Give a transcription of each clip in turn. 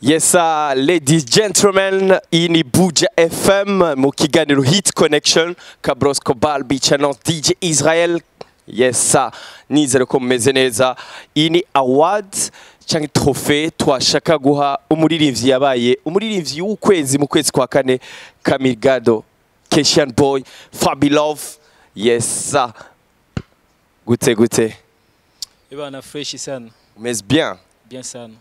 Yes, ladies, gentlemen, iyi ni Buja FM mu kiganiro Hit Connection, Kabrosco Balbi Channel, DJ Israel. Yes, sir. Nizere ko mumeze neza. Iyi ni award canke trophée twashaka guha umuririmbyi yabaye umuririmbyi w'ukwezi mu kwezi kwa kane, Camilgado, Keshan Boy, Fabi Love. Yes, sir. Gute gute? Ebana, fresh sana. Umeze bien? Bien sana.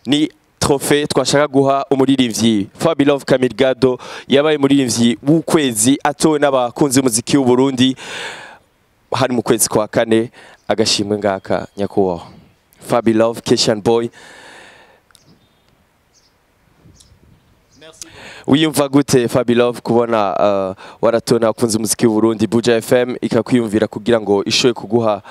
Ni trophée twashaka guha umuririmbyi Fabilove Camilgado yabaye umuririmbyi w'ukwezi, atowe n'abakunzi b'umuziki w'u Burundi hari mu kwezi kwa kane. Agashimwe ngaka, nyakubahwa Fabilove Keshan Boy. Merci. Wiyumva gute, Fabilove, kubona waratowe n'abakunzi b'umuziki w'u Burundi, Buja FM ikakwiyumvira kugira ngo ishobe kuguha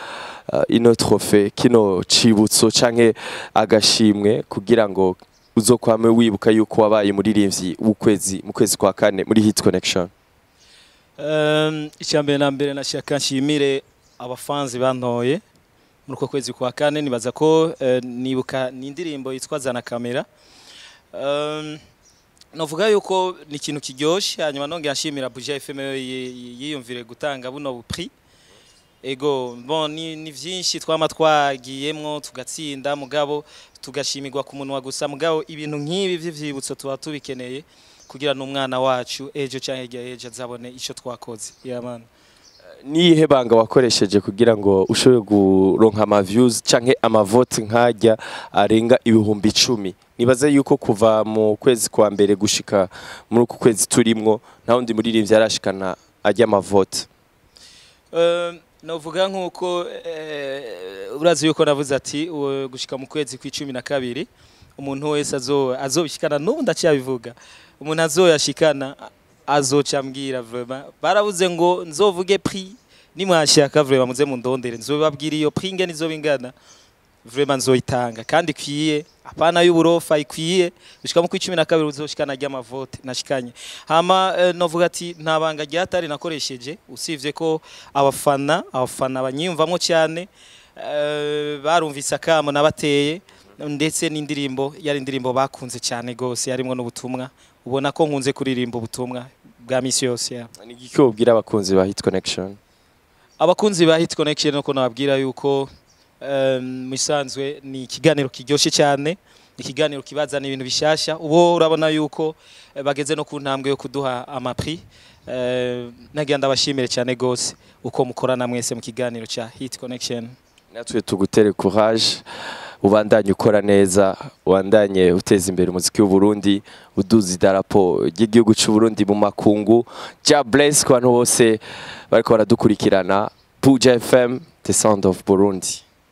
ino trophée, kino cibutso canke agashimwe, kugira ngo uzokwame wibuka yuko wabaye umuririmbyi w'ukwezi mu kwezi kwa kane muri Hit Connection? Icya mbere na mbere, nashaka nshimire abafanzi bantoye muri uko kwezi kwa kane. Nibaza ko nibuka ni indirimbo yitwa Zana Kamera. Novuga yuko ni ikintu kiryoshe. Hanyuma nongera nshimira Buja FM yiyumvire gutanga buno prix. Ego, bon, ni vyinshi twama twagiyemwo tugatsinda, mugabo tugashimirwa ku munwa gusa. Mugabo ibintu nk'ibi vy'ivyibutso tuba tubikeneye kugira n'umwana wacu ejo canke hirya y'ejo azabone ico twakoze. Yeah, man. Niyihe banga wakoresheje kugira ngo ushobore guronka ama views canke amavote nkajya arenga 10,000? Nibaze yuko kuva mu kwezi kwa mbere gushika muri uku kwezi turimwo, nta wundi muririmbyi arashikana ajya amavote. Novuga nkuko urazi yuko navuze ati gushika mu kwezi kw'12 umuntu wese azobishikana, n'ubu ndacyabivuga, umuntu azoyashikana azoca ambwira. Vraiment, barabuze ngo nzovuge prix. Nimwashaka, vraiment, muze mundondere, nzobabwira iyo prix ingene izoba ingana. Vraiment nzoyitanga kandi ikwiye, apana y'uburofa, ikwiye. Gushika mu kw'12 uzoshikana ry'amavote nashikanye. Hama novuga ati nta banga ryatari nakoresheje, usivye ko abafana banyiyumvamwo cyane, barumvise akamo nabateye, ndetse n'indirimbo yari indirimbo bakunze cyane gose, yarimwo n'ubutumwa. Ubona ko nkunze kuririmba ubutumwa bwa misi yose ya. Ni igiki wobwira abakunzi ba Hit Connection? Abakunzi ba Hit Connection, nuko nababwira yuko musanzwe ni ikiganiro kiryoshe cyane, ni ikiganiro kibazana ibintu bishasha. Ubu urabona yuko bageze no ku ntambwe yo kuduha amaprix. Nagira ndabashimire cyane gose uko mukorana mwese mu kiganiro cya Hit Connection. Natwe tugutere courage, ubandanye ukora neza, ubandanye uteza imbere umuziki w'u Burundi, uduza idarapo ry'igihugu cy'u Burundi mu makungu. Jah bless ku bantu bose bariko baradukurikirana. Buja FM, the sound of Burundi.